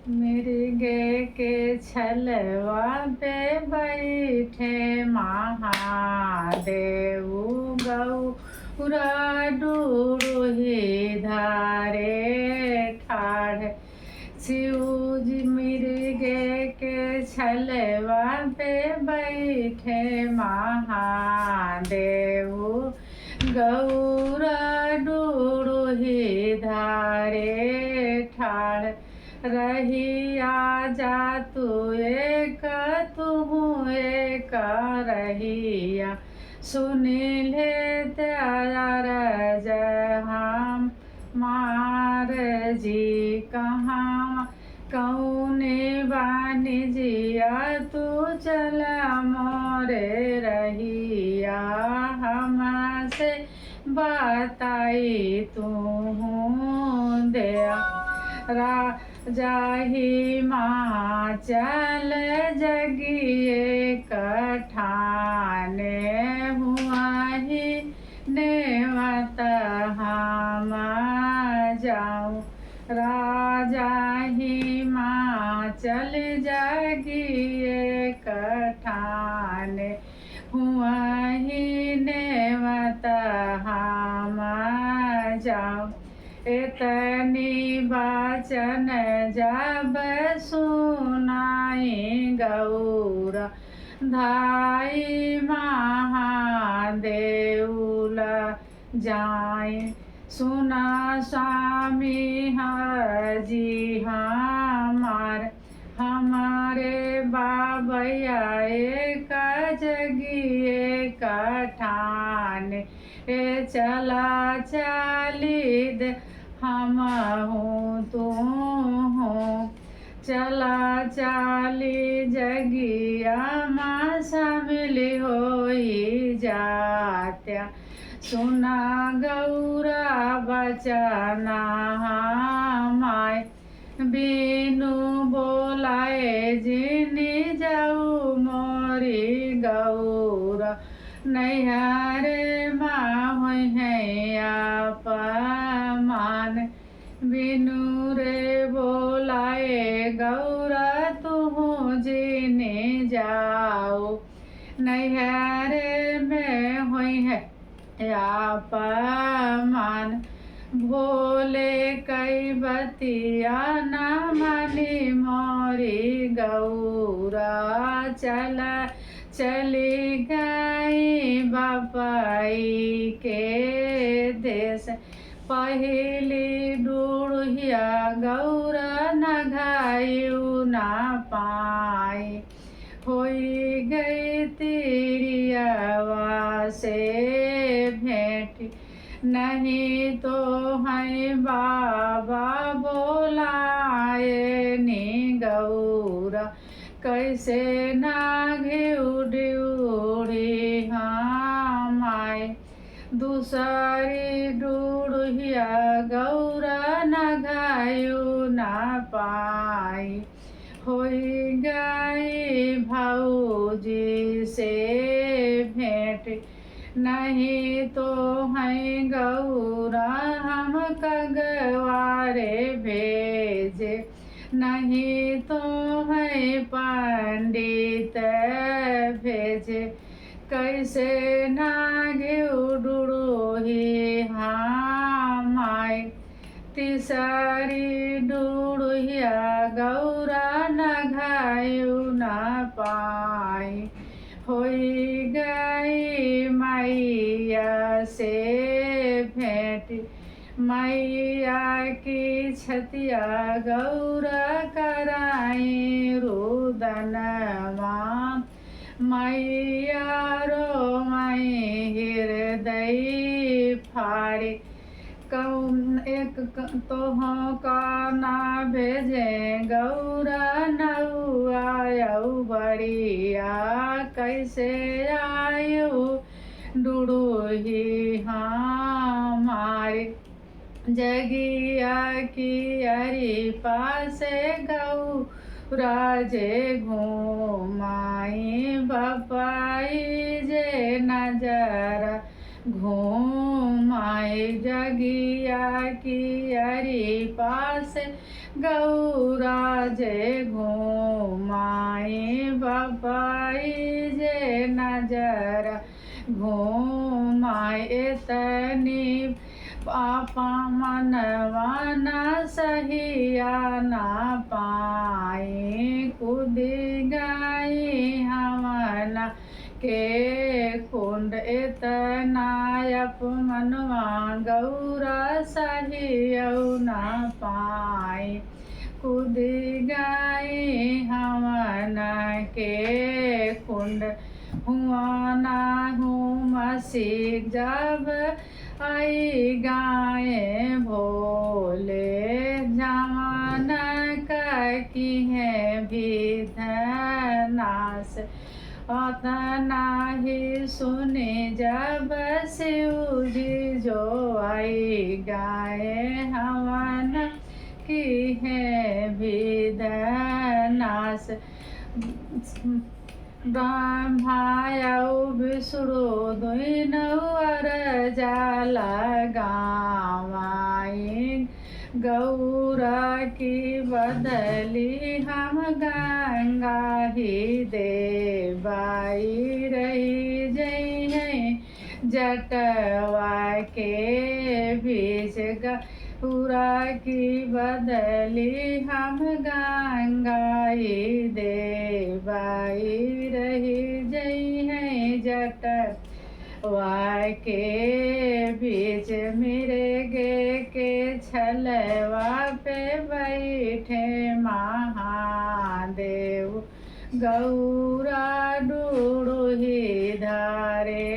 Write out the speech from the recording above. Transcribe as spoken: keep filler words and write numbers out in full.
मिर्गे के छलवा पे बैठे महादेव, गौरा डुड़ुही धरे ठाढ़। शिव जी मिर्गे के छलवा पे बैठे महादेव, गौरा डुड़ुही धरे ठाढ़। रहिया जा तू एक, तुहूँ एक रहिया। सुनि ले त्यार जय हमार जी, कहाँ कौने बानी जिया तू चला मोरे रहिया। हमसे बताई तुहूँ दया। राजा हिमाचल जगिए कठाने हुआही नेवत हम जाऊँ। राजा हिमाचल जगिए कठाने हुआही नेवत हम जाऊँ। एतनी बाचन जब सुनाई गौरा धाई महादेव लजाई। सुना स्वामी हर जी हमार, हमरे बाबैया एक जगिए कठाने। ए चला चाली दे हमहूँ तुहूँ, चला चाली जगिया मा शामिल होई जात्या। सुना गौरा बचना हमाय, बिनु बोलाए जिनि जाऊ मोरी गौरा, नैहरे मा होइहैं अपमान। बिनु रे बोलाए गौरा तुहूँ जिनि जाऊ, नैहरे में होइहैं अपमान। भोले कई बतिया ना मानी मोरी गौरा, चला चली गई बापई के देश। पहिली डुड़ुहिया गौरा नघायु ना पाई, होई गई तिरियवा से भेंट। नहीं तो है बाबा बोलाए नी गौरा, कैसे ना घिउ डिउड़ी हम आए। दूसरी डुड़ुहिया गौरा नघायु ना पाई, होई गई भौजी से भेंट। नहीं तो है गौरा हम कगवारे भेजे, नहीं तो है पंडित भेजे। कैसे ना घिउ डुड़ुही हम आए। तीसरी डुड़ुहिया गौरा नघायु ना पाई, होई गई मैया से भेंट। मैया की छतिया गौरा कराई रुदनवा, मैया रोवई हृदय फाड़ी। कौन एक क-, तोह का ना भेजे गौरा नौआ अउ बरिया, कैसे आयु डुड़ुही हमारी। जगिया की अरी पासे गौरा जे घूमाई, बपाई जे नजर घूमाई जगिया की अरी पास गौरा जे घूमाई बपाई जे नजर घूमाई एतनी पापा मनवा ना सहिया ना पाई कूदी गई हवन के कुंड एतना अपमनवा गौरा सहियौ ना पाई कूदी गई हवन के कुंड हुआ ना हूँ मसी जब आई गाए भोले जवान का की है विधनास अतना ही सुनी जब शिव जी जो आई गाए हवन की है विधनास ब्रह्मा अउ विष्णु दुई नौअर जल गावाई गौरा की बदली हम गंगा ही देवाई रही जई है जटवा के बीच गौरा की बदली हम गंगा ही देवाई रही जई है जटवा के बीच मिर्गे के छलवा पे बैठे महादेव गौरा डूढ़ी धारे